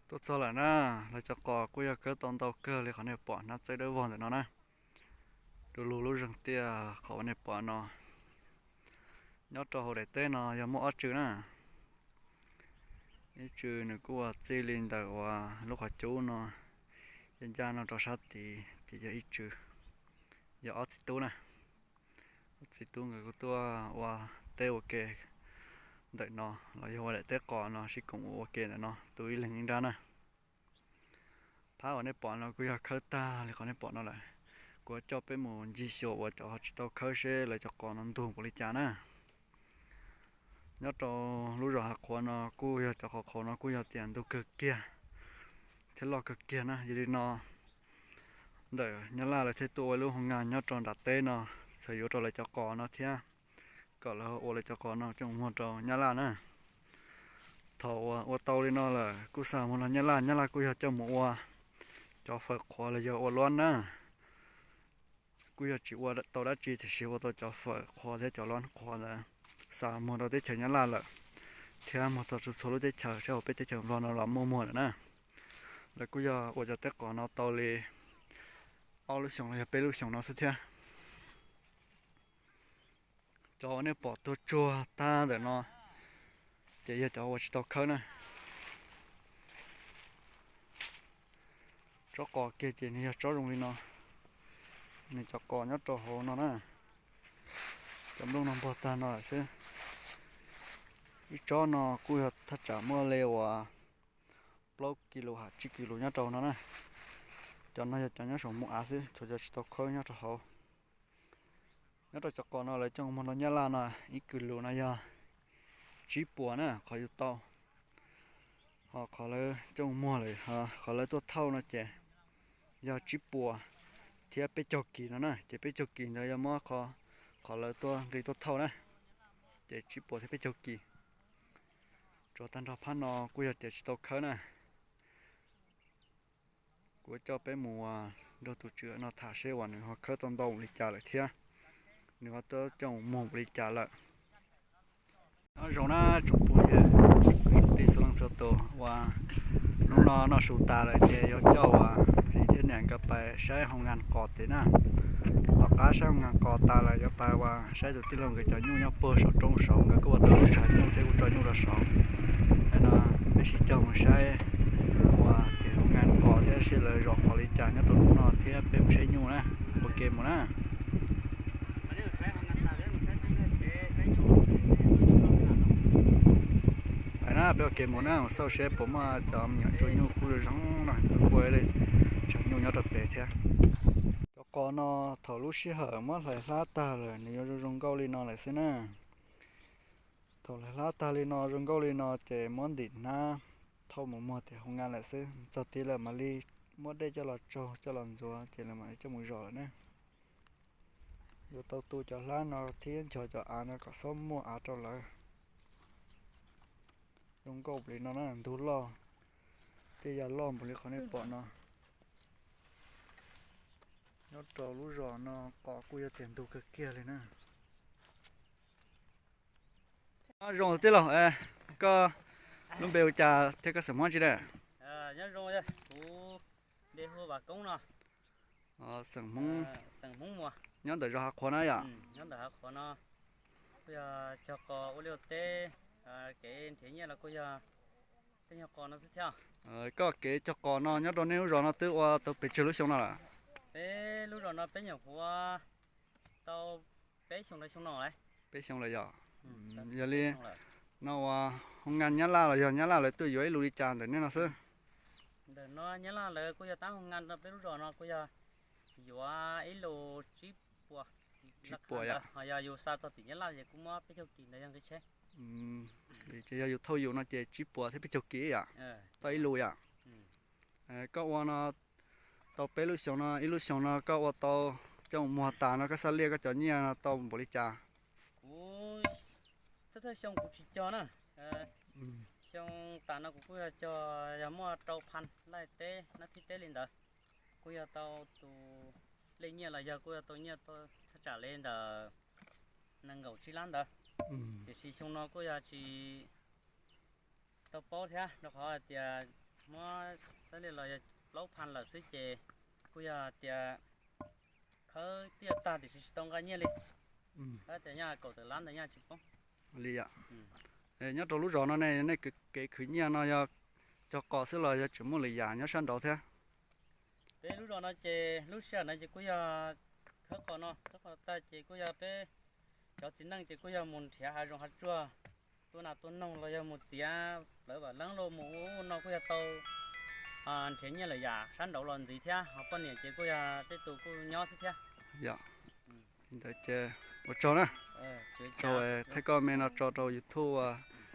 Tuaj txog lawm na, lawv cov qos kuj yog khawb tau ntau kawg li qhov nej pom hnab txawb dawb vog ntawm no na. Du lug lub zeeg tiaj qhov uas nej pom no, nyob rau hauv daim teb no yog muaj ob tswm na. Ib tswm nws kuj ua txij li ntawm uas lub qhov cub no, ncaj ncaj no rau sab tid ces yog ib tswm, yog ob txiv tub na. Ob txiv tub nkawd kuj tuaj ua teb ua ke ntawm no los yog ua daim teb qos no sib koom ua ua ke ntawm no tu ib leeg ib nrab na. Phab uas nej pom no kuj yog khawb tag li qhov nej pom no lawm. Kuv coj peb mus ncig xyuas uas cov ho tsis tau khawb seb lawv cov qos no ntug npaum li cas na. Nyob rau lub zos Hav Qhuav no kuj yog cov qos qhuav no kuj yog tias ntug kawg kiag thiab loj kawg kiag na. Yog li no ntawm Nyab Laj lawv thiaj tuaj ua ib lub hoo ngas nyob rau nram teb no, txhawm yuav rau lawv cov qos no thiab, kom lawv ua lawv cov qos no coj mus muag rau Nyab Laj na. Thaum uas ua tau li no lawm kuj xa muag rau Nyab Laj, Nyab Laj kuj yog coj mus ua cov fawm qhuav los yog ua luab na. Kuj yog tsis ua tau dab tsi tiam sis ua tau cov fawm qhuav thiab cov luab qhuav ntawd xa muag rau teb chaws Nyab Laj lawm, thiab muag rau txhua txhua lub teb chaws sab hauv peb teb chaws Nplog no los muaj muag lawm na. Lawv kuj yog ua cov teb qos no tau li ob lub xyoos los yog peb lub xyoos no xwb thiab. Cov uas nej pom tuag tsuag tag ntawm no ces yog cov uas tsis tau khawb na. Tsob qos kiag ces nws yog tsob zoo li no, nws cov qos nyob rau hauv no na. Cov nplooj no npog tag no lawm xwb. Ib tsob no kuj yog thaj tsam muaj li uas plaub kis lus ham tsib kis lus nyob rau no na. Cov no yog cov nyob saum mus av xwb, tshuav cov tsis tau khawb nyob rau hauv. Nyob rau cov qos no lawv coj mus muag rau Nyab Laj no, ib kis lus no yog tsib puas na qhov yus tau. Ho qhov lawv coj mus muag lawm, qhov lawv tuaj thauj no ces yog tsib puas thiab peb caug kis no na, ces peb caug kis ntawd yog muab qhov lawv tuaj nqi tuaj thauj na, ces tsib puas thiab peb caug kis. Tsuas tag nrho phab no kuj yog tias tsis tau khawb na. Kuv coj peb mus nrog tus tswv no tham seb uas nws ho khawb tau ntau npaum li cas lawm thiab nws ho tuaj coj mus muag npaum li cas lawm. Nyob zoo na tsoom phooj ywg, tsoom tij txhua leej txhua tus uas hnub no noj su tas lawm ces yuav coj uas txiv thiab niam nkawd pais saib hoo ngas qos tes na. Tom qab saib hoo ngas qos tas lawm yuav pais uas saib tus tij laug nkawd cov nyuj nyob puag saum roob saud, nkawd kuj ua tau lub tshav nyuj thiab kuj tso nyuj rau saud. Nim no peb sib cog mus saib uas ces hoo ngas qos thiab seb lawv zov qos li cas nyob rau hnub no thiab peb mus saib nyuj na. Ua ke mus na. Peb ua ke mus na, mus xauj seb puas muaj cov me nyuam tsuag nyuj kub zoo zoo no, kuj ua ib lub tshav nyuj nyob rau pem thiab. Cov qos no thaum lub sij hawm muab hlais hlab tag lawm nws yuav zoo zoo nkauj li no lawm xwb na. Thaum hlais hlab tag li no zoo nkauj li no ces muab ntim hnab thauj mus muag tias hoo ngas lawm xwb, txog tid lawm mam li muab dej coj los tsaug coj los ntxuav ces lawv mam li coj mus zom lawm na. Yuav tau tu cov hlab no thiab nchos cov av no kom txhob muaj av rau lawv. Zoo nkauj li no na, ntug loj, tej yam loj npaum li qhov nej pom no. Nyob rau lub zos no qos kuj yog tias ntug kawg kiag li na. Nyob zoo tij laug, koj lub npe hu cas thiab koj xeem Hmoob tsi na? Nyob zoo, kuv npe hu Vam Koob no. Xeem Hmoob, xeem Hmoob Muas, nyob ntawm zos Hav Qhuav na yom? Nyob ntawm Hav Qhuav no, kuj yog cog qos ua liaj ua teb, kev nrhiav nyiaj los kuj yog tej nyuag qos no xwb thiab. Koj kev cog qos no nyob rau nej lub zos no twb ua tau pes tsawg lub xyoo no lawm? Peb lub zos no peb nyuam qhuav tau peb xyoo lawm xyoo no lawm. Peb xyoo lawm yom? Yog li no ua hoo ngas Nyab Laj los yog Nyab Laj lawv tuaj yuav ib lus li cas ntawm nej no xwb? Ntawm no Nyab Laj lawv kuj yog tab hoo ngas rau peb lub zos no kuj yog yuav ib lus tsib puas. Tsib puas yom? Ho yog yus xa txog tim Nyab Laj ces kuj muab peb caug kis ntawd yog nqi tsheb. Ces yog yus thauj yus no ces tsib puas thiab peb caug kis yom? Tau ib lus yom? Koj ua no tau peb lub xyoo no, ib lub xyoo no koj ua tau coj mus muag tas no koj xaj liaj koj cov nyiaj no tau npaum li cas? Kuv thawj thawj xyoo kuv tsis cog na. Xyoo tas no kuv kuj yog cog yog muaj rau phan laij teb nab thib teb li ntawd. Kuj yog tau tus lej nyiaj los yog kuj yog tau nyiaj thaj tsam li ntawm nees nkaum tsib lab ntawd. Tiam sis xyoo no kuj yog tsis tau paub thiab rau qhov hais tias Muab xab li los yog plaub pha lawm xwb ces kuj yog tias khawb tiaj tag tiam sis tsis tau nqa nyiaj li. Tias nyaj kaum tawm lab ntawd nyaj tsis poob li yom. Nyob rau lub zos no ne, nej kev khwv nyiaj no yog cog qos xwb los yog tseem muaj lwm yam nyob sab nraud thiab? Peb lub zos no ces lub sij hawm no ces kuj yog khawb qos no, khawb qos tag ces kuj yog peb cov txiv neej ces kuj yog mus nrhiav hav zoov hav tsuag, tua nas tua noog los yog mus txiav plawv vam leeb los mus ub no kuj yog tau nrhiav nyiaj lwm yam sab nraud los ntxiv thiab. Ho poj niam ces kuj yog tej tus kuj nyob xwb thiab. Yog li ntawd ces ua tsaug na. Tsaug thaij koj me no tso rau YouTube,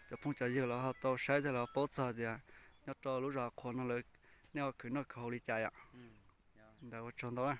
cov phooj cov ywg los ho tau saib thiab los paub txog tias nyob rau lub zos qhuav no lawv nej ho khwv noj khwv haus li cas yom. Ntawd ua tsaug ntau na.